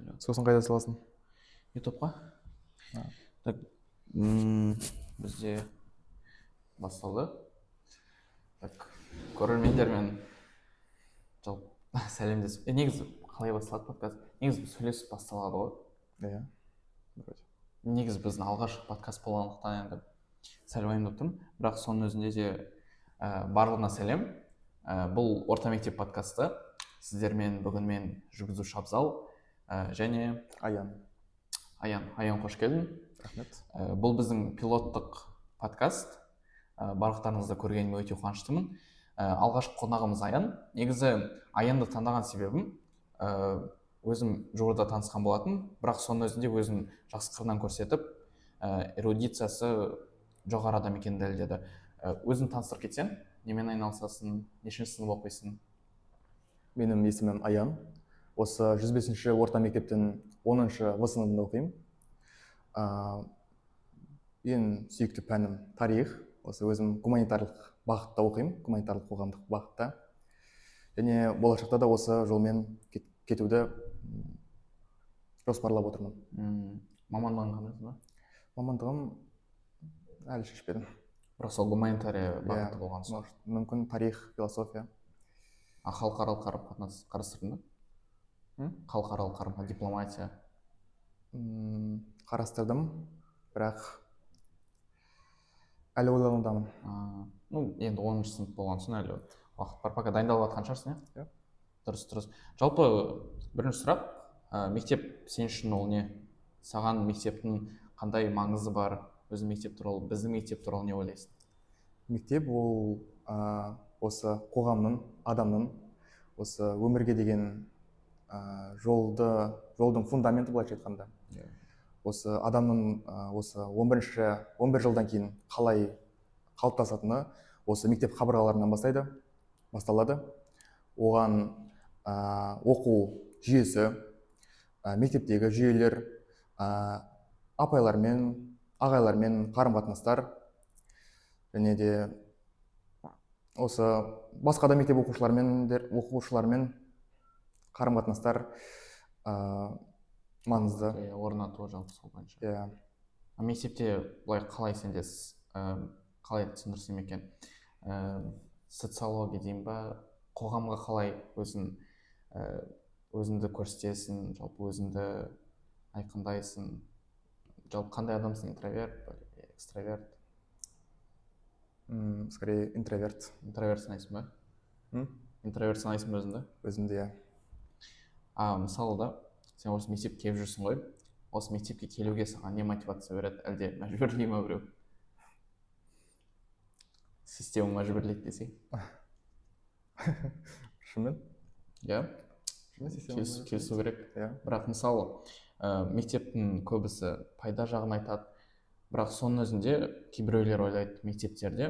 Сөйлеу. Сосын қайда саласың? Ютубқа. А. Так, бізде басталды. Так, көрермендермен жалпы сәлемдесіп, негізі қалай басталады подкаст? Негізі сөйлесіп басталады ғой. Иә, вроде. Негізі біздің алғашқы подкаст болғандықтан, енді сәл уайымдап тұрмын, бірақ соның өзінде де барлығына сәлем. Бұл «Орта мектеп» подкасты. Сіздермен бүгін мен, жүргізуші Абзал, және Аян. Аян. Аян, қош келдің. Рахмет. Бұл біздің пилоттық подкаст. Барлықтарыңызды көргеніме өте қуаныштымын. Алғашқы қонағымыз Аян. Негізі Аянды таңдаған себебім, өзім жуырда танысқан болатын, бірақ соның өзінде өзін жақсы қырынан көрсетіп, эрудициясы жоғары адам екенін дәлелдеді. Өзің таныстырып кетсең, немен айналысасың, нешінші сынып оқисың? Менің есімім Аян. Осы 105-ші орта мектептің 10-шы В сыныбында оқимын. Ең сүйікті пәнім тарих. Осы өзім гуманитарлық бағытта оқимын, гуманитарлық қоғамдық бағытта, және болашақта да осы жолмен кетуді жоспарлап отырмын. Мамандығың қандай сонда? Мамандығым әлі шешпедім. Бірақ сол гуманитария бағыты Иә, болған соң. Может, мүмкін, тарих, философия. А халықаралық қарым қатынас қарастырдың ба? М? Халықаралық қарым, дипломатия. Қарастырдым, бірақ әлі ойланудамын. А, ну енді 10-сынып болған соң, әлі уақыт бар, пока дайындалып жатқан шығарсың, иә? Иә. Дұрыс. Жалпы бірінші сұрақ: мектеп сен үшін ол не? Саған мектептің қандай маңызы бар? Өзің мектеп туралы, біздің мектеп туралы не ойлайсың? Мектеп ол осы қоғамның, адамның осы өмірге деген жолдың фундаменті, былайша айтқанда. Осы адамның осы 11-ші 11 жылдан кейін қалай қалыптасатыны осы мектеп қабырғаларынан басталады. Оған оқу жүйесі, мектептегі жүйелер, апайлармен, ағайлармен қарым қатынастар және де осы басқа да мектеп оқушыларымен қарым қатынастар маңызды. Иә, орнату жалпы сол бойынша. Иә. А мектепте былай қалай сенде, қалай түсіндірсем екен, социология деймін ба, қоғамға қалай өзің өзіңді көрсетесің, жалпы өзіңді айқындайсың? Жалпы қандай адамсың, интроверт па, экстраверт? Скорее интроверт. Интроверт санайсың ба? М? Интроверт санайсың ба өзіңді? Өзімді, иә. А мысалы да, сен осы мектепке келіп жүрсің ғой, осы мектепке келуге саған не мотивация береді? Әлде мәжбүрлей ма біреу, система мәжбүрлейді десең? Шынымен. Иә. Шынымен система Келісу керек. Иә. Бірақ мысалы, мектептің көбісі пайда жағын айтады, бірақ соның өзінде кейбіреулер ойлайды, мектептерде,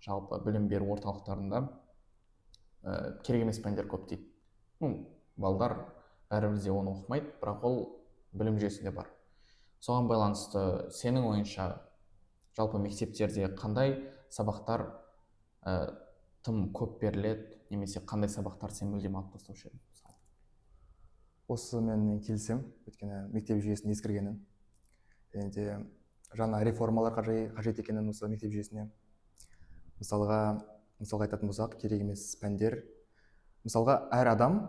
жалпы білім беру орталықтарында керек емес пәндер көп дейді. Ну, балдар бәрібір де оны оқымайды, бірақ ол білім жүйесінде бар. Соған байланысты сенің ойыңша, жалпы мектептерде қандай сабақтар тым көп беріледі немесе қандай сабақтар сен мүлдем алып тастаушы едің, мысалы? Осымен мен келісемін, өйткені мектеп жүйесінің ескіргенін және де жаңа реформалар қажет екенін осы мектеп жүйесіне. Мысалға айтатын болсақ, керек емес пәндер. Мысалға, әр адам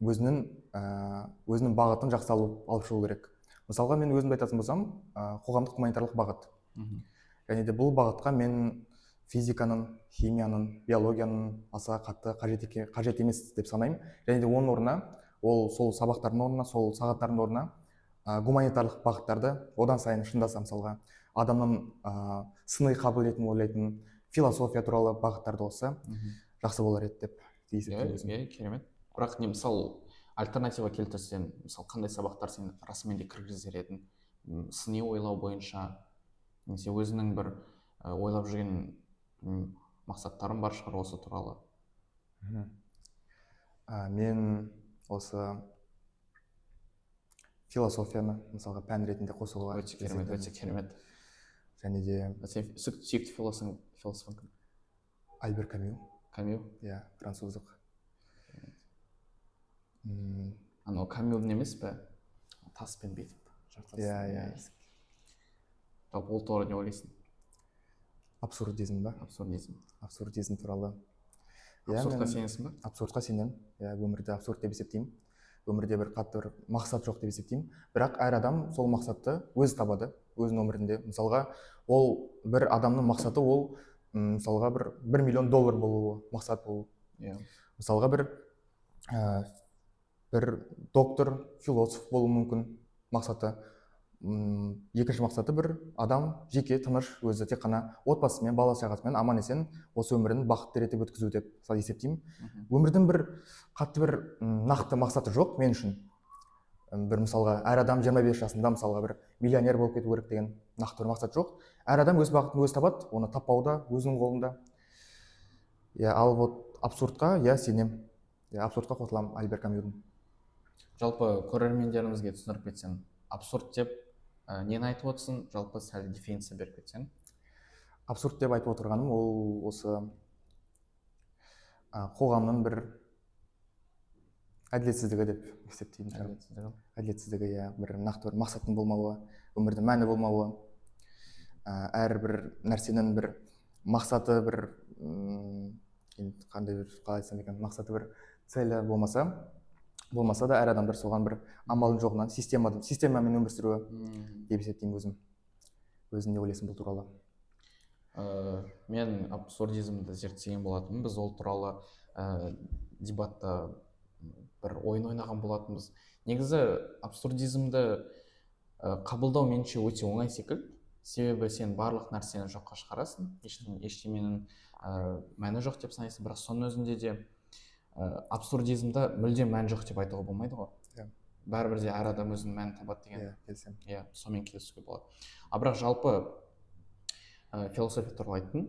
өзінің бағытын жақсы алып шығу керек. Мысалға, мен өзімді айтатын болсам, қоғамдық гуманитарлық бағыт. Және де бұл бағытқа мен физиканың, химияның, биологияның аса қатты қажет емес деп санаймын. Және де оның орнына, ол сол сабақтардың орнына, сол сағаттардың орнына гуманитарлық бағыттарды одан сайын шыңдаса, мысалға, адамның сыни қабілетін ойлайтын философия туралы бағыттарды қосса, жақсы болар еді деп есептеймін өзім. Иә, керемет. Бірақ не, мысалы, альтернатива келтірсең, мысалы, қандай сабақтар сен расымен де кіргізер едің? Сыни ойлау бойынша немесе өзіңнің бір ойлап жүрген мақсаттарың бар шығар осы туралы. Мен осы философияны, мысалға, пән ретінде қосуға Өте керемет, келісетін. өте керемет. Және де Сен сүйікті философың кім? Альбер Камю. Камю? Иә, француздық. Анау Камюдің емес пе? Таспен бүйтіп жартас. Иә, иә. Жалпы ол туралы не ойлайсың? Абсурдизм ба? Абсурдизм. Абсурдизм туралы. Иә, Абсурдқа мен сенесің ба? Абсурдқа сенемін, иә. Өмірде абсурд деп есептеймін, өмірде бір қатты бір мақсат жоқ деп есептеймін. Бірақ әр адам сол мақсатты өзі табады өзінің өмірінде. Мысалға, ол бір адамның мақсаты ол мысалға, бір 1 миллион доллар болуы мақсат болу. Мысалға, бір доктор, философ болуы мүмкін мақсаты. Екінші мақсаты бір адам жеке тыныш, өзі тек қана отбасымен, бала шағасымен аман есен осы өмірін бақытты етіп өткізу деп солай есептеймін. Өмірдің бір қатты бір нақты мақсаты жоқ мен үшін. Бір мысалға, әр адам 25 жасында, мысалға, бір миллионер болып кету керек деген нақты бір мақсат жоқ. Әр адам өз бағытын өзі табады, оны таппау да өзінің қолында, иә. Ал вот абсурдқа, иә, сенемін, иә, абсурдқа қосыламын Альбер Камюдің. Жалпы көрермендерімізге түсіндіріп кетсең, абсурд деп нені айтып отырсың? Жалпы сәл дефиниция беріп кетсең. Абсурд деп айтып отырғаным ол осы қоғамның бір әділетсіздігі деп есептеймін шығар. Әділетсіздігі. Әділетсіздігі, иә. Бір нақты бір мақсаттың болмауы, өмірде мәні болмауы, әрбір нәрсенің бір мақсаты, бір енді қандай бір, қалай айтсам екен, мақсаты, бір целі болмаса да, әр адамдар соған бір амалдың жоғынан системамен өмір сүруі деп есептеймін өзім. Өзің не ойлайсың бұл туралы? Мен абсурдизмді зерттеген болатынмын. Біз ол туралы дебатта бір ойын ойнаған болатынбыз. Негізі абсурдизмді қабылдау меніңше өте оңай секілді, себебі сен барлық нәрсені жоққа шығарасың, ештеменің мәні жоқ деп санайсың. Бірақ соның өзінде де абсурдизмда мүлдем мән жоқ деп айтуға болмайды ғой. Бәрібір де әр адам өзінің мәнін табады деген. Иә, келісемін. Иә, сонымен келісуге болады. А бірақ жалпы философия туралы айттың.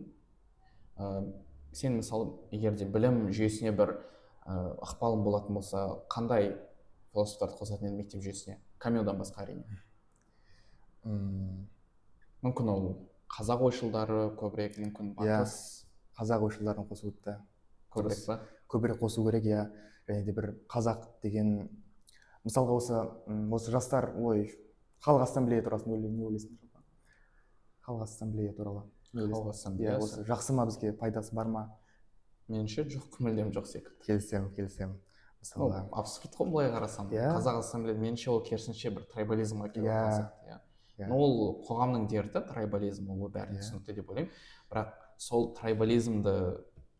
Сен, мысалы, егер де білім жүйесіне бір ықпалың болатын болса, қандай философтарды қосатын едің мектеп жүйесіне, Камюдан басқа, әрине? Мүмкін, ол қазақ ойшылдары көбірек, мүмкін, батыс. Қазақ ойшылдарын қосуды да Көбірек па? Көбірек қосу керек, иә. Және де бір қазақ деген, мысалға, осы жастар, ой, халық ассамблея туралы не ойлайсың? Жалпы халық ассамблея туралы не ойлайсың? Халық ассамблеясы? Осы жақсы ма, бізге пайдасы бар ма? Меніңше, жоқ, мүлдем жоқ секілді. Келісемін, келісемін. Ну, Мысалға, абсурд қой былай қарасаң. Қазақ ассамблея, меніңше, ол керісінше бір трайбализмға келіп жатқан сияқты, иә. Но ол қоғамның дерті трайбализм, ол бәріне түсінікті деп ойлаймын. Бірақ сол трайбализмді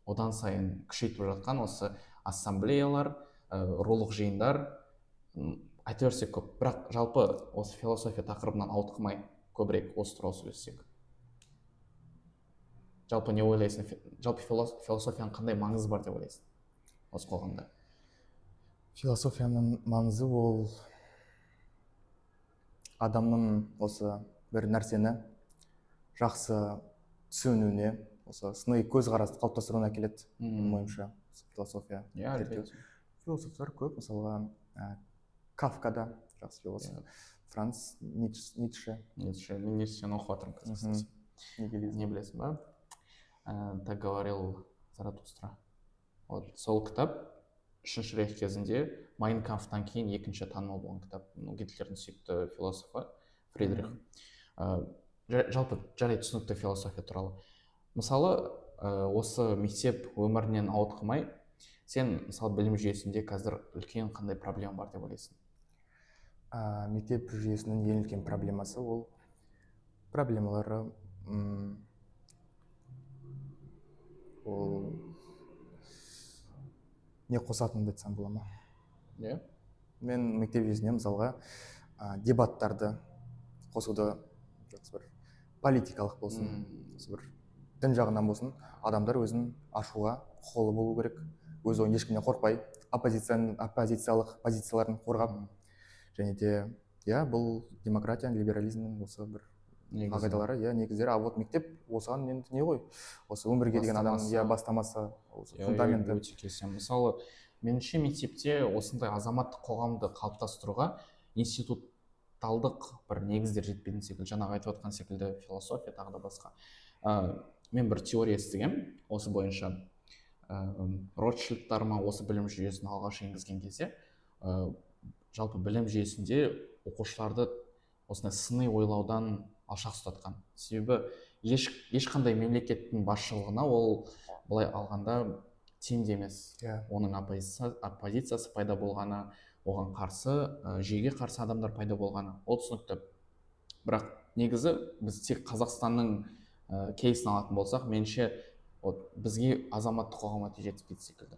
одан сайын күшейтіп жатқан осы ассамблеялар, рулық жиындар, айта берсек көп. Бірақ жалпы осы философия тақырыбынан ауытқымай, көбірек осы туралы сөйлессек. Жалпы не ойлайсың? Жалпы философияның қандай маңызы бар деп ойлайсың осы қоғамда? Философияның маңызы ол адамның осы бір нәрсені жақсы түсінуіне, осы сыни көзқарасты қалыптастыруына әкеледі, менің ойымша, философия зерттеу. Әлбетте. Философтар көп, мысалға, Кафка да жақсы философ, Франц Ницше. Ницше, мен Ницшені оқып жатырмын қазір, кстати. Нигилизм. Не білесің ба? «Так говорил Заратустра». Вот сол кітап Үшінші рейх кезінде «Майн кампфтан кейін екінші танымал болған кітап. Ну, Гитлердің сүйікті философы Фридрих. Жалпы жарайды, түсінікті философия туралы. Мысалы, осы мектеп өмірінен ауытқымай, сен, мысалы, білім жүйесінде қазір үлкен қандай проблема бар деп ойлайсың? Мектеп жүйесінің ең үлкен проблемасы, ол проблемалары ол не қосатынымды айтсам бола ма? Иә. Мен мектеп жүйесіне, мысалға, дебаттарды қосуды жақсы, бір политикалық болсын, осы бір дін жағынан болсын, адамдар өзін ашуға құқылы болу керек, өз ойын ешкімнен қорықпай, оппозициялық позицияларын қорғап. Және де, иә, бұл демократия, либерализмнің осы бір Негізі. қағидалары, иә, негіздері. А вот мектеп осыған енді не ғой, осы өмірге деген адамның, иә, Бастамасы. бастамасы, осы Иә, фундаменті. Өте келісемін. Мысалы, меніңше, мектепте осындай азаматтық қоғамды қалыптастыруға институтталдық бір негіздер жетпейтін секілді, жаңағы айтып отқан секілді философия, тағы да басқа. Мен бір теория естігемін осы бойынша. Ротшильдтар ма, осы білім жүйесін алғаш енгізген кезде, жалпы білім жүйесінде оқушыларды осындай сыни ойлаудан алшақ ұстатқан. Себебі ешқандай мемлекеттің басшылығына ол былай алғанда тиімді емес. Иә. Оның оппозициясы пайда болғаны, оған қарсы, жүйеге қарсы адамдар пайда болғаны, ол түсінікті. Бірақ негізі біз тек Қазақстанның кейсін алатын болсақ, меніңше, вот, бізге азаматтық қоғам өте жетіспейді секілді.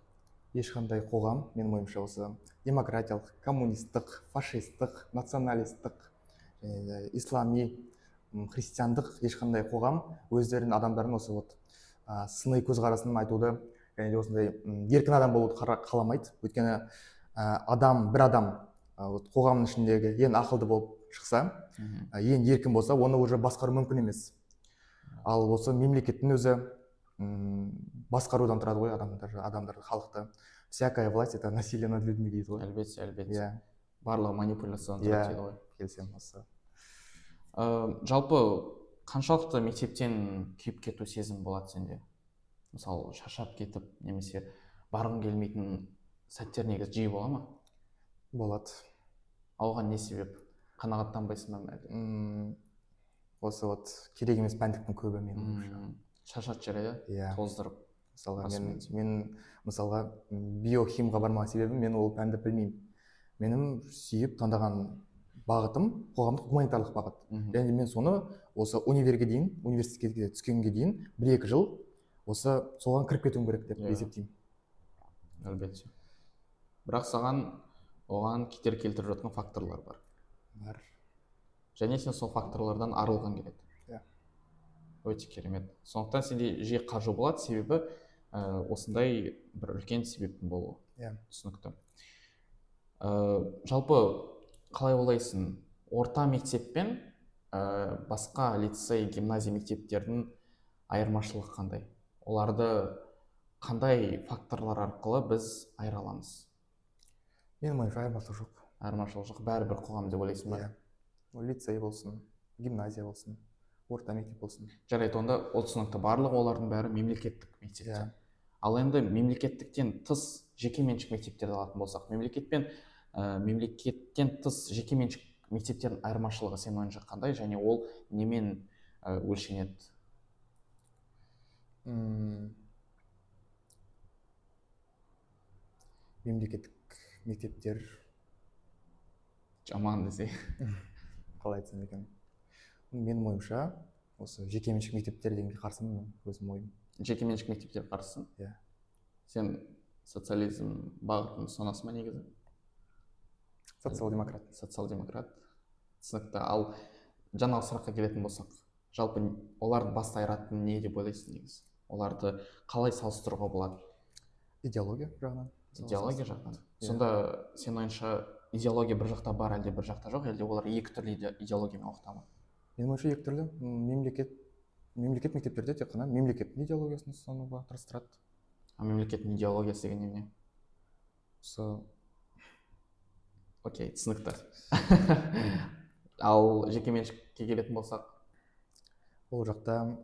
Ешқандай қоғам, менің ойымша, осы демократиялық, коммунистік, фашистік, националистік, және ислами, христиандық ешқандай қоғам өздерінің адамдарын осы вот, сыни көзқарасын айтуды және де осындай, еркін адам болуды қаламайды. Өйткені, бір адам, вот, қоғамның ішіндегі ең ақылды болып шықса, ең еркін болса, оны уже басқару мүмкін емес. Ал осы мемлекеттің өзі, басқарудан тұрады ғой адамдарды, халықты. Всякая власть это насилие над людьми дейді ғой. Әлбетте, әлбетте. Иә. Барлығы манипуляциядан Иә. тұрады дейді ғой. Келісемін осы. Жалпы қаншалықты мектептен күйіп кету сезімі болады сенде? Мысалы, шаршап кетіп, немесе барғың келмейтін сәттер негізі жиі бола ма? Болады. Ал оған не себеп? Қанағаттанбайсың ба әлде? Осы вот керек емес пәндіктің көбі менің ойымша. Шаршатып жібереді, Иә. тоздырып. Мысалға, Расымен де. мен мысалға, биохимға бармаған себебім, мен ол пәнді білмеймін. Менің сүйіп таңдаған бағытым қоғамдық гуманитарлық бағыт. Және мен соны осы универге дейін, университетке түскенге дейін бір-екі жыл осы соған кіріп кетуім керек деп Иә. есептеймін. Әлбетте. Бірақ саған оған кедергі келтіріп жатқан факторлар бар. Бар. Және сен сол факторлардан арылғың келеді. Иә. Өте керемет. Сондықтан сенде жиі қажу болады, себебі, осындай бір үлкен себептің болуы. Иә. Түсінікті. Жалпы қалай ойлайсың, орта мектеп пен, басқа лицей, гимназия мектептердің айырмашылығы қандай? Оларды қандай факторлар арқылы біз айыра аламыз? Менің ойымша айырмашылық жоқ. Айырмашылық жоқ, бәрібір қоғам деп ойлайсың ба? Иә. Ол лицей болсын, гимназия болсын, орта мектеп болсын. Жарайды, онда ол түсінікті. Барлығы олардың бәрі мемлекеттік мектептер. Иә. Ал енді мемлекеттіктен тыс жекеменшік мектептерді алатын болсақ, мемлекеттен тыс жекеменшік мектептердің айырмашылығы сенің ойыңша қандай және ол немен, өлшенеді? Мемлекеттік мектептер жаман десе. Қалай айтсам екен? Менің ойымша, осы жекеменшік мектептер дегенге қарсымын мен, өзім ойым. Жекеменшік мектептерге қарсысың? Иә. Сен социализм бағытын ұстанасың ба негізі? Социал-демократ. Социал-демократ. Түсінікті. Ал жаңағы сұраққа келетін болсақ, жалпы оларды басты айыратын не деп ойлайсың негізі? Оларды қалай салыстыруға болады? Идеология жағынан. Идеология жағынан. Иә. Сонда сенің ойыңша идеология бір жақта бар, әлде бір жақта жоқ, әлде олар екі түрлі идеологиямен оқыта ма? Менің ойымша екі түрлі. Мемлекет мектептерде тек қана мемлекеттің идеологиясын ұстануға тырыстырады. А мемлекеттің идеологиясы деген немене? Осы Окей, түсінікті. Ал жекеменшікке келетін болсақ? Ол жақта,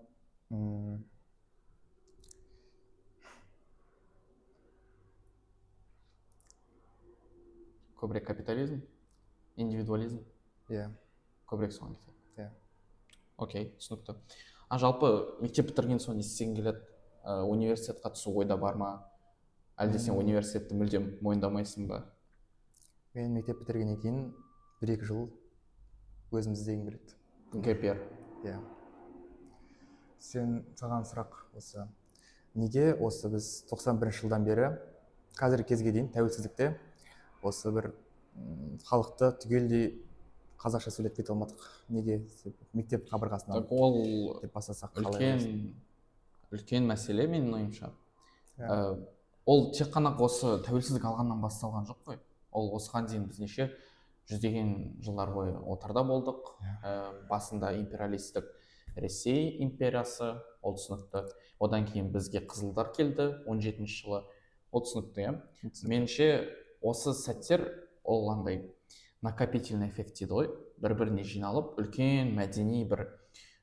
көбірек капитализм, индивидуализм? Иә. Көбірек соған кетеді. Иә. Окей, түсінікті. А жалпы мектеп бітірген соң не істегің келеді? Университетқа түсу ойда бар ма? Әлде сен университетті мүлдем мойындамайсың ба? Мен мектеп бітіргеннен кейін бір-екі жыл өзім іздегім келеді. Гэп ер. Иә. Саған сұрақ осы. Неге осы біз тоқсан бірінші жылдан бері қазіргі кезге дейін тәуелсіздікте осы бір, халықты түгелдей қазақша сөйлетіп кете алмадық? Неге? Мектеп қабырғасынан Так, ол деп бастасақ қалай ойлайсың? үлкен мәселе менің ойымша. Иә. Ол тек қана осы тәуелсіздік алғаннан басталған жоқ қой. Ол осыған дейін біз неше жүздеген жылдар бойы отарда болдық. Иә. Басында империалистік Ресей империясы, ол түсінікті. Одан кейін бізге қызылдар келді он жетінші жылы, ол түсінікті, иә? Түсінікті. Меніңше осы сәттер ол андай накопительный эффект дейді ғой, бір-біріне жиналып үлкен мәдени бір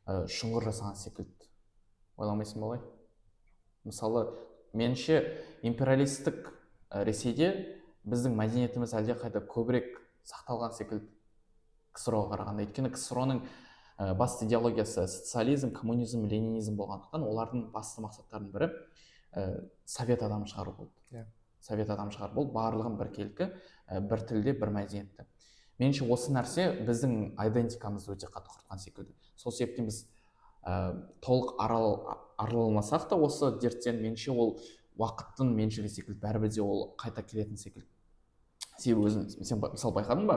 шұңғыр жасаған секілді. Ойламайсың ба олай? Мысалы, меніңше империалистік Ресейде біздің мәдениетіміз әлдеқайда көбірек сақталған секілді. КСРО-ға қарағанда. Өйткені КСРО-ның басты идеологиясы социализм, коммунизм, ленинизм болғандықтан, олардың басты мақсаттарының бірі совет адамын шығару болды. Совет адамын шығару болды, барлығын біркелкі, бір тілде, бір мәдениетті. Меніңше, осы нәрсе біздің айдентикамызды өте қатты құртқан секілді. Сол себептен біз толық арыла алмасақ та осы дерттен, меніңше, ол уақыттың меншігі секілді, бәрібір де ол қайта келетін секілді. Себебі өзің сен мысалы байқадың ба,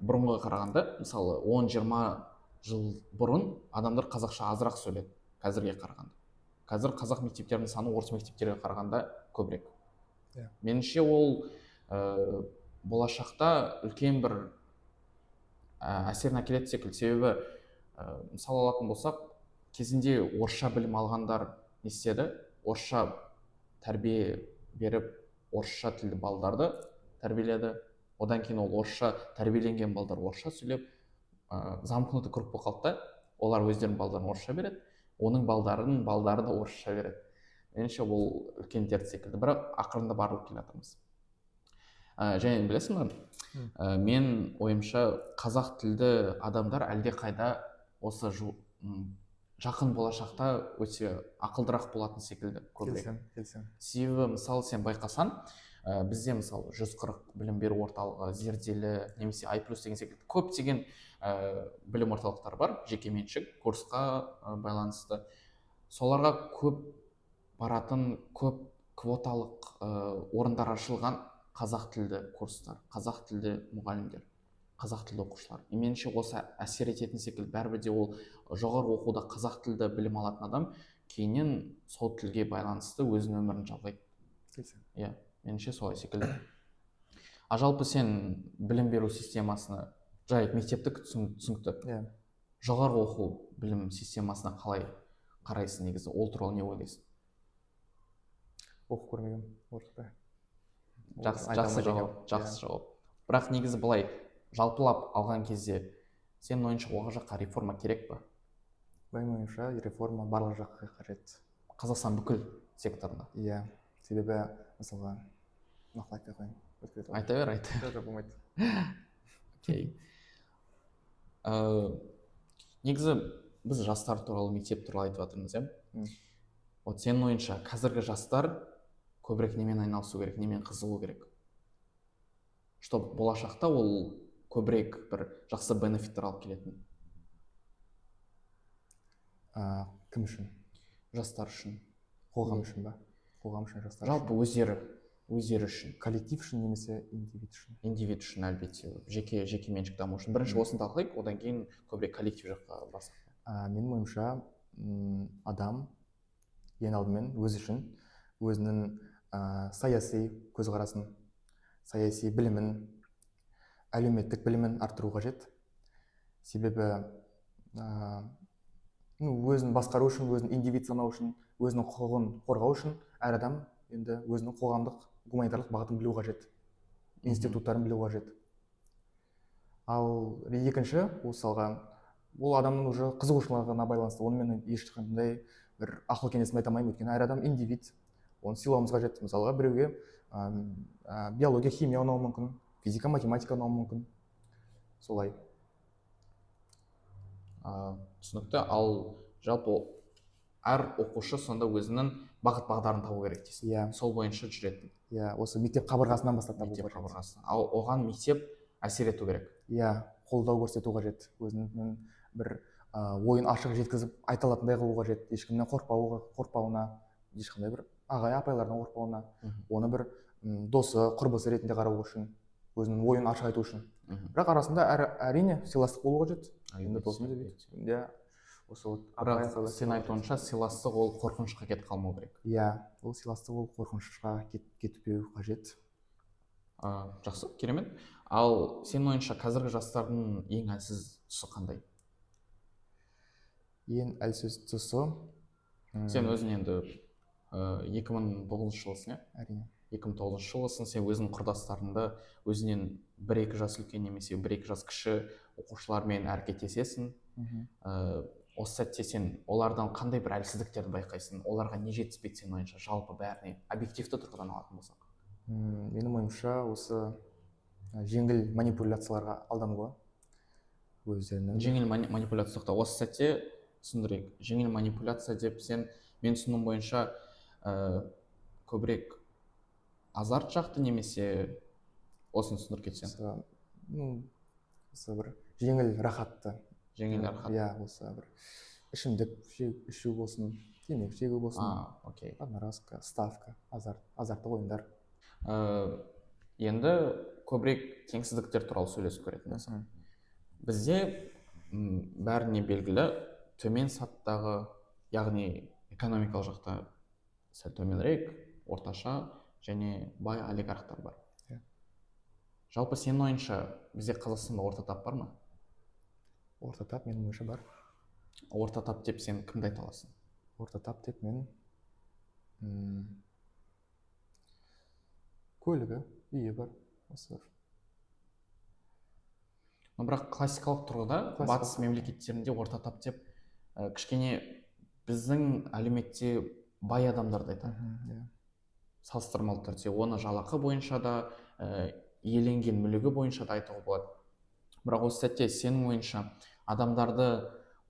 бұрынғыға қарағанда, мысалы, 10-20 жыл бұрын адамдар қазақша азырақ сөйледі қазірге қарағанда. Қазір қазақ мектептерінің саны орыс мектептерге қарағанда көбірек. Меніңше, ол болашақта үлкен бір әсерін әкелетін секілді. Себебі мысал алатын болсақ, кезінде орысша білім алғандар не істеді? Орысша тәрбие беріп, орысша тілді балдарды тәрбиеледі. Одан кейін ол орысша тәрбиеленген балдар орысша сөйлеп, замкнутый круг болып қалды да. Олар өздерінің балдарын орысша береді, оның балдарының балдары да орысша береді. Меніңше, бұл үлкен дерт секілді, бірақ ақырындап арылып келе жатырмыз. Және білесің ба, мен ойымша, қазақ тілді адамдар әлдеқайда осы жақын болашақта өте ақылдырақ болатын секілді көбірек. Келісемін, келісемін. Себебі, мысалы, сен байқасаң, бізде, мысалы, 140 білім беру орталығы, Зерделі немесе Ай плюс деген секілді көптеген білім орталықтары бар, жекеменшік, курсқа байланысты. Соларға көп баратын, көп квоталық орындар ашылған қазақ тілді курстар, қазақ тілді мұғалімдер, қазақ тілді оқушылар. И меніңше, осы әсер ететін секілді. Бәрібір де ол жоғары оқуда қазақ тілді білім алатын адам кейіннен сол тілге байланысты өзінің өмірін жалғайды. Келісемін. Иә, меніңше, солай секілді. А жалпы сен білім беру системасына, жай мектептік түсінікті, жоғарғы оқу білім системасына қалай қарайсың негізі? Ол туралы не ойлайсың? Оқып көрмегенмін орысша. Жақсы. Айта Жақсы алмайды жауап. екенмін. Жақсы жауап. Бірақ негізі былай жалпылап алған кезде, сенің ойыңша, ол жаққа реформа керек па? Менің ойымша, реформа барлық жаққа қажет. Қазақстан бүкіл секторына? Иә, себебі, мысалға, нақты айтпай ақ қояйын, өтіп кетеді. Айта бер, айта бер. Жоқ, болмайды. Окей. Негізі біз жастар туралы, мектеп туралы айтып жатырмыз, иә. Вот сенің ойыңша, қазіргі жастар көбірек немен айналысу керек, немен қызығу керек, чтобы болашақта ол көбірек бір жақсы бенефиттер алып келетін? Кім үшін? Жастар үшін. Қоғам үшін ба? Қоғам үшін, жастар үшін? Жалпы өздері үшін. Коллектив үшін немесе индивид үшін? Индивид үшін, әлбетте, жеке меншік даму үшін. Бірінші осыны талқылайық, одан кейін көбірек коллектив жаққа барсақ. Менің ойымша, адам ең алдымен өзі үшін өзінің саяси көзқарасын, саяси білімін, әлеуметтік білімін арттыру қажет. Себебі ну, өзін басқару үшін, өзін индивид санау үшін, өзінің құқығын қорғау үшін әр адам енді өзінің қоғамдық гуманитарлық бағытын білу қажет, институттарын білу қажет. Ал екінші, мысалға, ол адамның уже қызығушылығына байланысты. Оны мен ешқандай бір ақыл кеңесін айта алмаймын, өйткені әр адам индивид, оны сыйлауымыз қажет. Мысалға, біреуге биология, химия ұнауы мүмкін, физика, математика ұнауы мүмкін, солай. Түсінікті. Ал жалпы әр оқушы сонда өзінің бағыт бағдарын табу керек дейсің? Иә. Сол бойынша жүретін. Иә, осы мектеп қабырғасынан бастап табу Мектеп қажет. қабырғасынан. Ал оған мектеп әсер ету керек? Иә, қолдау көрсету қажет, өзінің бір ойын ашық жеткізіп айта алатындай қылу қажет, ешкімнен қорықпауына, ешқандай бір ағай апайлардан қорықпауына, оны бір досы, құрбысы ретінде қарау үшін, өзінің ойын ашық айту үшін. Бірақ арасында әрине сыйластық болу қажет енді. Досым деп, иә, осы вот апай, Бірақ апайлар сен сыйлау. айтуынша, сыйластық ол қорқынышқа кетіп қалмау керек. Иә, ол сыйластық ол қорқынышқа кетпеу қажет. Жақсы, керемет. Ал сенің ойыңша, қазіргі жастардың ең әлсіз тұсы қандай? Ең әлсіз тұсы Сен өзің енді 2009 жылысың, иә? Әрине. 2009 жылысың. Сен өзіңнің құрдастарыңды, өзінен бір екі жас үлкен немесе бір екі жас кіші оқушылармен әрекеттесесің. Осы сәтте сен олардан қандай бір әлсіздіктерді байқайсың? Оларға не жетіспейді сенің ойыңша, жалпы бәріне объективті тұрғыдан алатын болсақ? Менің ойымша, осы жеңіл манипуляцияларға алдануы. Өздерінің Жеңіл манипуляция, тоқта, осы сәтте түсіндірейік. Жеңіл манипуляция деп сен, мен түсінуім бойынша, көбірек азарт жақты немесе осыны түсіндіріп кетсең. Осы, ну, осы бір жеңіл рахатты. Жеңіл рахат. Иә, осы бір ішімдік ішу болсын, темекі шегу болсын. Окей. Одноразка, ставка, азарт, азарттық ойындар. Енді көбірек теңсіздіктер туралы сөйлесіп көретін болсақ. Бізде бәріне белгілі төмен сатыдағы, яғни экономикалық жақта сәл төменірек, орташа және бай олигархтар бар. Иә. Жалпы сенің ойыңша бізде Қазақстанда орта тап бар ма? Орта тап менің ойымша бар. Орта тап деп сен кімді айта аласың? Орта тап деп мен көлігі, үйі бар, осы бір. Но бірақ классикалық тұрғыда Классикалық. Батыс мемлекеттерінде орта тап деп кішкене біздің әлеуметте бай адамдарды айтады. Иә. Салыстырмалы түрде оны жалақы бойынша да, иеленген мүлігі бойынша да айтуға болады. Бірақ осы сәтте сенің ойыңша адамдарды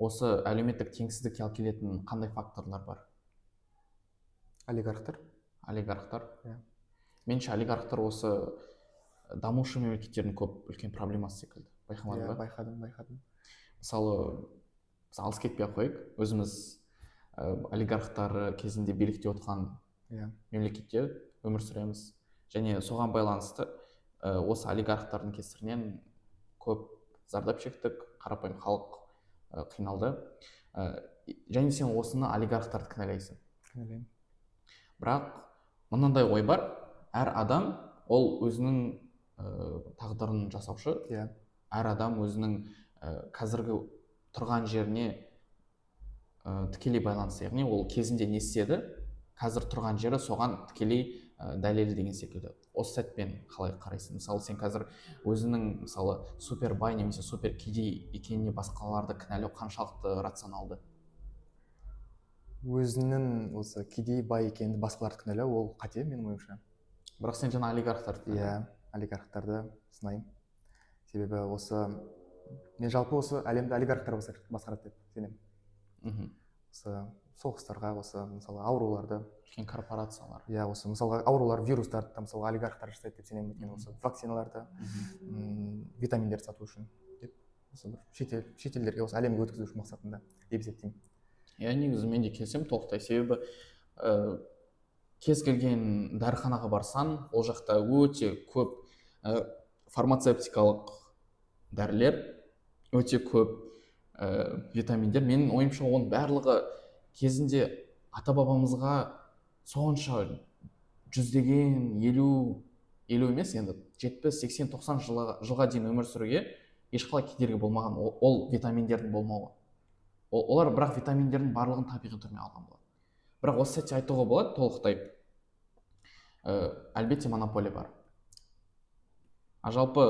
осы әлеуметтік теңсіздікке алып келетін қандай факторлар бар? Олигархтар. Олигархтар. Иә. Меніңше олигархтар осы дамушы мемлекеттердің көп үлкен проблемасы секілді. Байқамадың Иә, ба? Байқадым, байқадым. Мысалы, біз алыс кетпей ақ қояйық, өзіміз олигархтар кезінде билікте отырған мемлекетте өмір сүреміз. Және соған байланысты осы олигархтардың кесірінен көп зардап шектік, қарапайым халық қиналды. Және сен осыны олигархтарды кінәлайсың. Кінәлаймын. Бірақ мынандай ой бар, әр адам ол өзінің тағдырын жасаушы. Әр адам өзінің қазіргі тұрған жеріне тікелей байланысты, яғни ол кезінде не істеді, қазір тұрған жері соған тікелей дәлел деген секілді. Осы сәтпен қалай қарайсың? Мысалы, сен қазір өзінің, мысалы, супер бай немесе супер кедей екеніне басқаларды кінәлау қаншалықты рационалды? Өзінің осы кедей, бай екенін басқаларды кінәлау ол қате менің ойымша. Бірақ сен жаңа олигархтарды кінәладың. Иә, олигархтарды сынаймын. Себебі осы мен жалпы осы әлемді олигархтар басқарады деп сенемін. Осы соғыстарға, осы мысалы ауруларды, Үлкен корпорациялар. Иә, осы мысалға аурулар, вирустарды да мысалға олигархтар жасайды деп сенемін. Өйткені осы вакциналарды, витаминдерді сату үшін деп, осы бір шетелдерге, осы әлемге өткізу үшін мақсатында деп есептеймін. Иә, негізі мен де келісемін толықтай, себебі кез келген дәріханаға барсаң, ол жақта өте көп фармацевтикалық дәрілер, өте көп витаминдер. Менің ойымша, оның барлығы кезінде ата-бабамызға сонша жүздеген, елу, елу емес енді, 70, 80, 90 жылға дейін өмір сүруге ешқалай кедергі болмаған ол витаминдердің болмауы. Олар бірақ витаминдердің барлығын табиғи түрмен алған болады. Бірақ осы сәтте айтуға болады толықтай, әлбетте монополия бар. А жалпы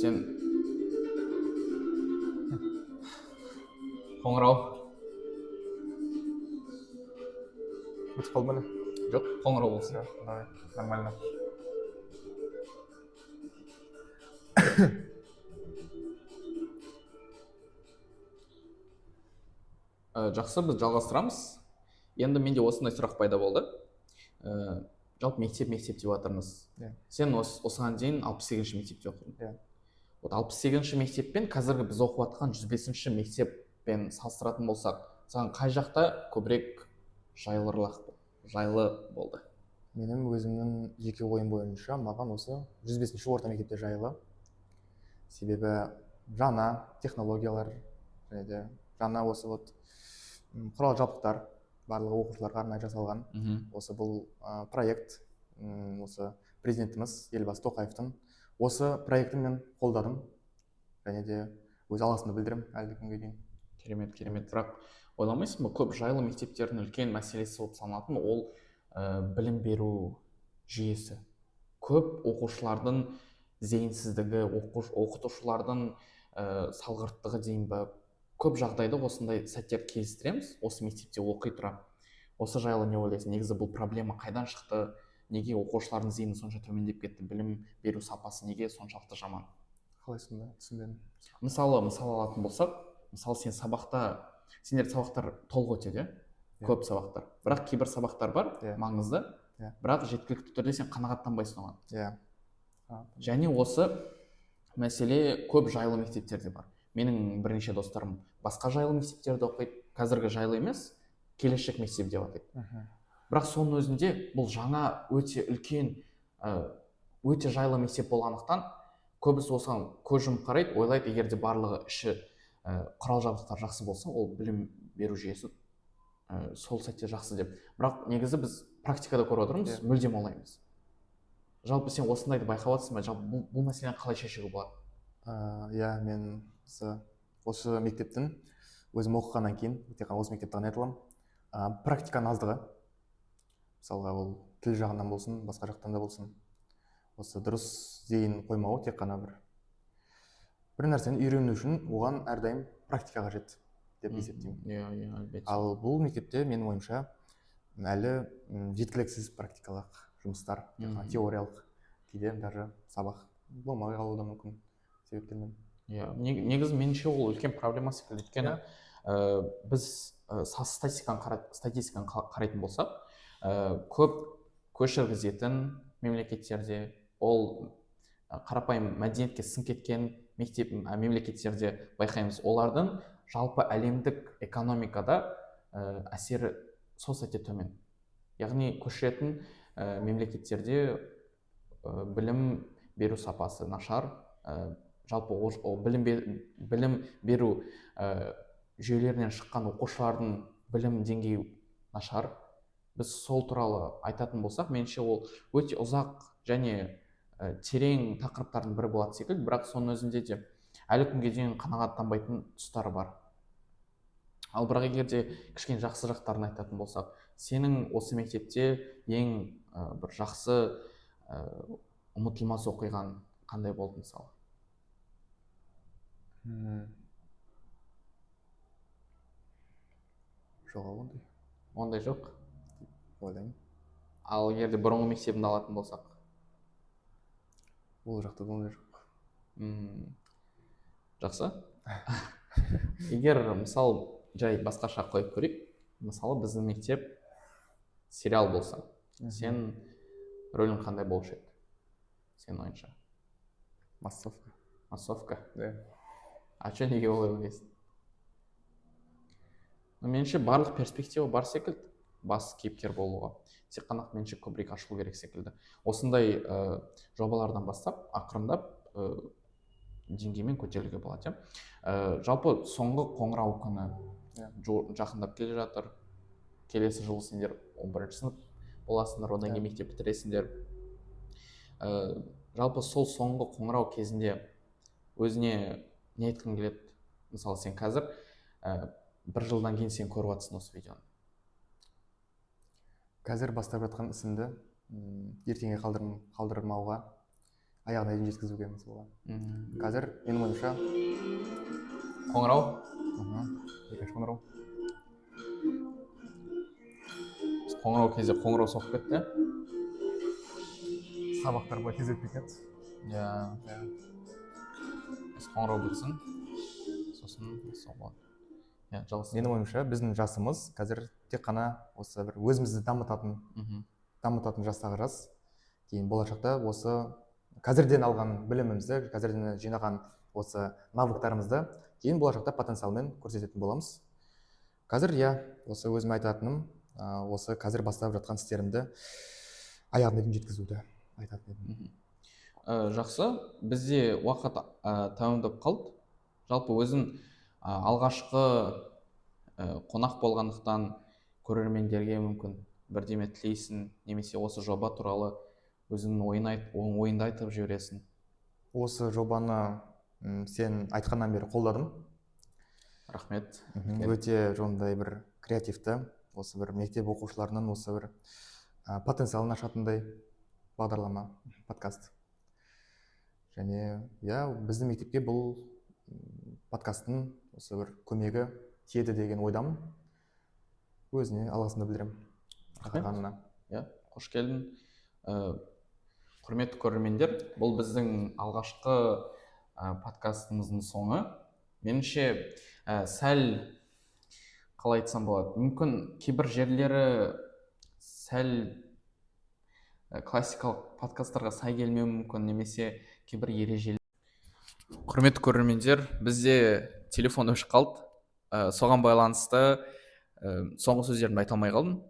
сен қоңырау Бітіп қалды ма әлі? Жоқ, қоңырау болсын. Всё, давай, нормально. Жақсы, біз жалғастырамыз. Енді менде осындай сұрақ пайда болды. Жалпы мектеп, мектеп деп жатырмыз. Иә. Сен осыған дейін 68-ші мектепте оқыдың. Иә. Вот 68-ші мектеппен қазіргі біз оқып жатқан 105-ші мектеппен салыстыратын болсақ, саған қай жақта көбірек жайлы болды? Менің өзімнің жеке ойым бойынша маған осы 105-ші орта мектепте жайлы. Себебі жаңа технологиялар және де жаңа осы вот, құрал жабдықтар барлығы оқушыларға арнайы жасалған. Осы бұл проект, осы президентіміз Елбасы Тоқаевтың осы проектін мен қолдадым және де өз алғысымды білдіремін әлі күнге дейін. Керемет, керемет. Бірақ ойламайсың ба, көп жайлы мектептердің үлкен мәселесі болып саналатын ол, білім беру жүйесі. Көп оқушылардың зейінсіздігі, оқытушылардың, салғырттығы дейін бе, көп жағдайда осындай сәттер кездестіреміз осы мектепте оқи тұра. Осы жайлы не ойлайсың? Негізі бұл проблема қайдан шықты? Неге оқушылардың зейіні сонша төмендеп кетті? Білім беру сапасы неге соншалықты жаман? Қалай сонда, түсінбедім. Мысалы, мысал алатын болсақ, мысалы, сен сабақта, сендер сабақтар толық өтеді, иә? Иә. Көп сабақтар, бірақ кейбір сабақтар бар маңызды, бірақ жеткілікті түрде сен қанағаттанбайсың оған. Және осы мәселе көп жайлы мектептерде бар. Менің бірнеше достарым басқа жайлы мектептерде оқиды, қазіргі жайлы емес, келешек мектеп деп атайды. Бірақ соның өзінде бұл жаңа өте үлкен, өте жайлы мектеп болғандықтан көбісі осыған көз жұмып қарайды, ойлайды, егер де барлығы іші, құрал жабдықтар жақсы болса, ол білім беру жүйесі, сол сәтте жақсы деп. Бірақ негізі біз практикада көріп отырмыз, мүлдем олай емес. Жалпы сен осындайды байқап отырсың ба? Жалпы бұл мәселені қалай шешуге болады? Иә, мен осы мектептің өзім оқығаннан кейін тек қана осы мектепті ғана айта аламын. Практиканың аздығы, мысалға, ол тіл жағынан болсын, басқа жақтан да болсын, осы дұрыс зейін қоймауы, тек қана бір нәрсені үйрену үшін оған әрдайым практика қажет деп есептеймін. Иә, иә, әлбетте. Ал бұл мектепте, менің ойымша, әлі жеткіліксіз практикалық жұмыстар, тек қана теориялық, кейде даже сабақ болмай қалуы да мүмкін себептермен. Иә, негізі меніңше ол үлкен проблема секілді, өйткені, біз, статистиканы қарайтын болсақ, көп көшіргізетін мемлекеттерде, ол, қарапайым мәдениетке сіңіп кеткен мектеп, мемлекеттерде байқаймыз, олардың жалпы әлемдік экономикада, әсері сол сәтте төмен. Яғни көшіретін, мемлекеттерде, білім беру сапасы нашар, жалпы ол білім беру, жүйелерінен шыққан оқушылардың білім деңгейі нашар. Біз сол туралы айтатын болсақ, меніңше ол өте ұзақ және, терең тақырыптардың бірі болады секілді, бірақ соның өзінде де әлі күнге дейін қанағаттанбайтын тұстары бар. Ал бірақ егер де кішкене жақсы жақтарын айтатын болсақ, сенің осы мектепте ең, бір жақсы, ұмытылмас оқиғаң қандай болды мысалы? Жоқ, ау, ондай. Ондай жоқ? Ойлаймын. Ал егер де бұрынғы мектебіңді алатын болсақ? Ол жақта да ондай жоқ. Жақсы. Егер мысал жай басқаша қойып көрейік. Мысалы, біздің мектеп сериал болса, сен рөлің қандай болушы еді? Сенің ойыңша? Массовка. Массовка? Да. А чё, неге олай ойлайсың? Меніңше барлық перспектива бар секілді бас кейіпкер болуға. Тек қана меніңше көбірек ашылу керек секілді. Осындай, жобалардан бастап ақырындап, деңгеймен көтерілуге болады, иә. Жалпы соңғы қоңырау күні жақындап келе жатыр. Келесі жылы сендер 11 сынып боласыңдар, одан кейін мектеп бітіресіңдер. Жалпы сол соңғы қоңырау кезінде өзіне не айтқың келеді? Мысалы, сен қазір, бір жылдан кейін сен көріп жатсың осы видеоны. Қазір бастап жатқан ісімді, ертеңге қалдырмауға, аяғына дейін жеткізуге мысалға. Қазір менің ойымша Қоңырау? Екінші қоңырау. Қоңырау кезде қоңырау соғып кетті. Сабақтар былай тез өтпейтін еді. Иә. Біз қоңырау бітсін, сосын сол болады. Иә, жалғыз. Менің ойымша, біздің жасымыз қазір тек қана осы бір өзімізді дамытатын жастағы жас. Кейін болашақта осы қазірден алған білімімізді, қазірден жинаған осы навыктарымызды кейін болашақта потенциалмен көрсететін боламыз. Қазір, иә, осы өзіме айтатыным, осы қазір бастап жатқан істерімді аяғына дейін жеткізуді айтатын едім. Жақсы, бізде уақыт, тәмамдап қалды. Жалпы өзің, алғашқы, қонақ болғандықтан көрермендерге мүмкін бірдеме тілейсің, немесе осы жоба туралы өзіңнің ойын айт, ойыңды айтып жібересің. Осы жобаны, сен айтқаннан бері қолдадым. Рахмет. Өте сондай бір креативті, осы бір мектеп оқушыларының осы бір, потенциалын ашатындай бағдарлама, подкаст. Және, иә, біздің мектепке бұл, подкасттың осы бір көмегі тиеді деген ойдамын. Өзіне алғысымды білдіремін. Рахмет. Шақырғанына. Иә, қош келдің. Құрметті көрермендер, бұл біздің алғашқы, Подкастымыздың соңы, меніңше, сәл, қалай айтсам болады, мүмкін, кейбір жерлері сәл классикалық подкасттарға сай келмеуі мүмкін немесе кейбір ережелер. Құрметті көрермендер, бізде телефон өшіп қалды. Соған байланысты соңғы сөздерімді айта алмай қалдым.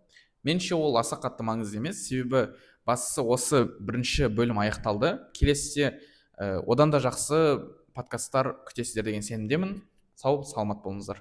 Меніңше, ол аса қатты маңызды емес, себебі бастысы осы бірінші бөлім аяқталды. Келесіде одан да жақсы подкасттар күтесіздер деген сенімдемін. Сау саламат болыңыздар.